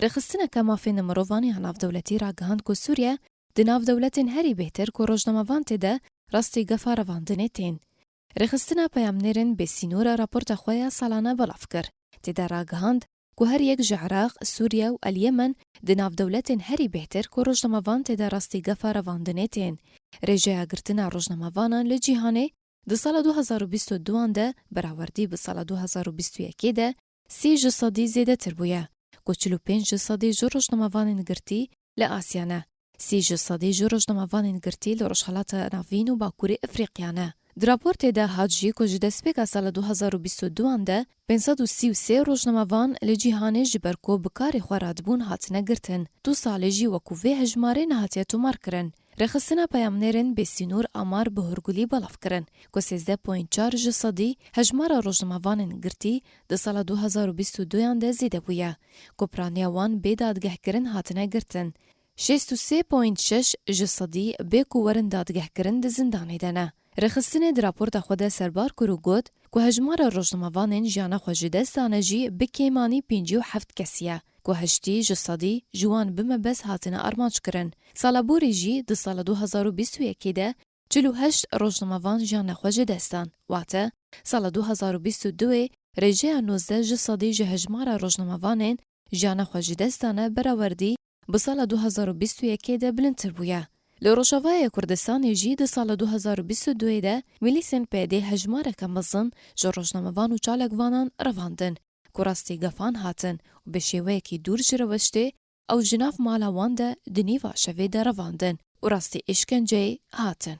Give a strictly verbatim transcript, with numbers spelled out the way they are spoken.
Rêxistineke mafên mirovan ya navdewletî ragihand ku Sûriye di nav dewletên herî bêhtir ku rojnamevan tê de rastî gefa revandinê tên. Rêxistina peyamnêrên bêsînor raporta xwe ya salane belav kir. Tê de ragihand ku her yek ji Iraq, Sûriye û El Yemen di nav dewletên herî bêhtir ku rojnamevan tê de rastî gefa revandinê tên. Rêjeya girtina rojnamevanan li cîhanê di sala du hezar û bîst û duan de berawerdî bi sala du hezar û bîst û yekê de sî ji sedî zêdetir bûye, ku çil û pênc ji sedî ji rojnamevanên girtî li Asya ne, sî ji sedî ji rojnamevanên girtî li Rojhelata Navîn û Bakurê Efrîqya ne. Di raportê de hat jî ku ji destpêka sala du hezar û bîst û duan de pênc sed û sî û sê rojnamevan li cîhanê ji ber ku bi karê xwe radibûn hatine girtin. Du salê jî wekû vê hejmarê nehatiye tomarkirin. Rêxistina peyamnêrên bêsînor amar bi hûrgulî belav kirin ku sêzdeh point çar ji sedî hejmara rojnamevanên girtî di sala du hezar û bîst û duyan de zêde bûye, ku piraniya wan bê dadgehkirin hatine girtin. Şêst û sê point şeş ji sedî bê ku werin dadgehkirin di zindanê de ne. Rêxistinê di raporta xwe de serbar kir û got ku hejmara rojnamevanên jiyana xwe ji dest dane jî bi kêmanî pêncî û heft kesî ye, ku heştî ji sedî ji wan bi mebest hatine armanc kirin. Sala borî jî di sala du hezar û bîst û yekê de çil û heşt rojnamevan jiyana xwe ji dest dan. Wate, sala du hezar û bîst û duê rêjeya nozdeh ji sedî ji hejmara rojnamevanên jiyana xwe ji dest dane berawerdî bi sala du hezar û bîst û yekê de bilindtir bûye. Li Rojavayê Kurdistanê jî di sala du hezar û bîst û duê de milîsên P Y D hejmareke mezin ji rojnamevan û çalakvanan revandin, ku rastî gefan hatin û bi şêweyekî dûr ji rewiştê ew ji nav mala wan de di nîva şevê de revandin û rastî îşkenceyê hatin.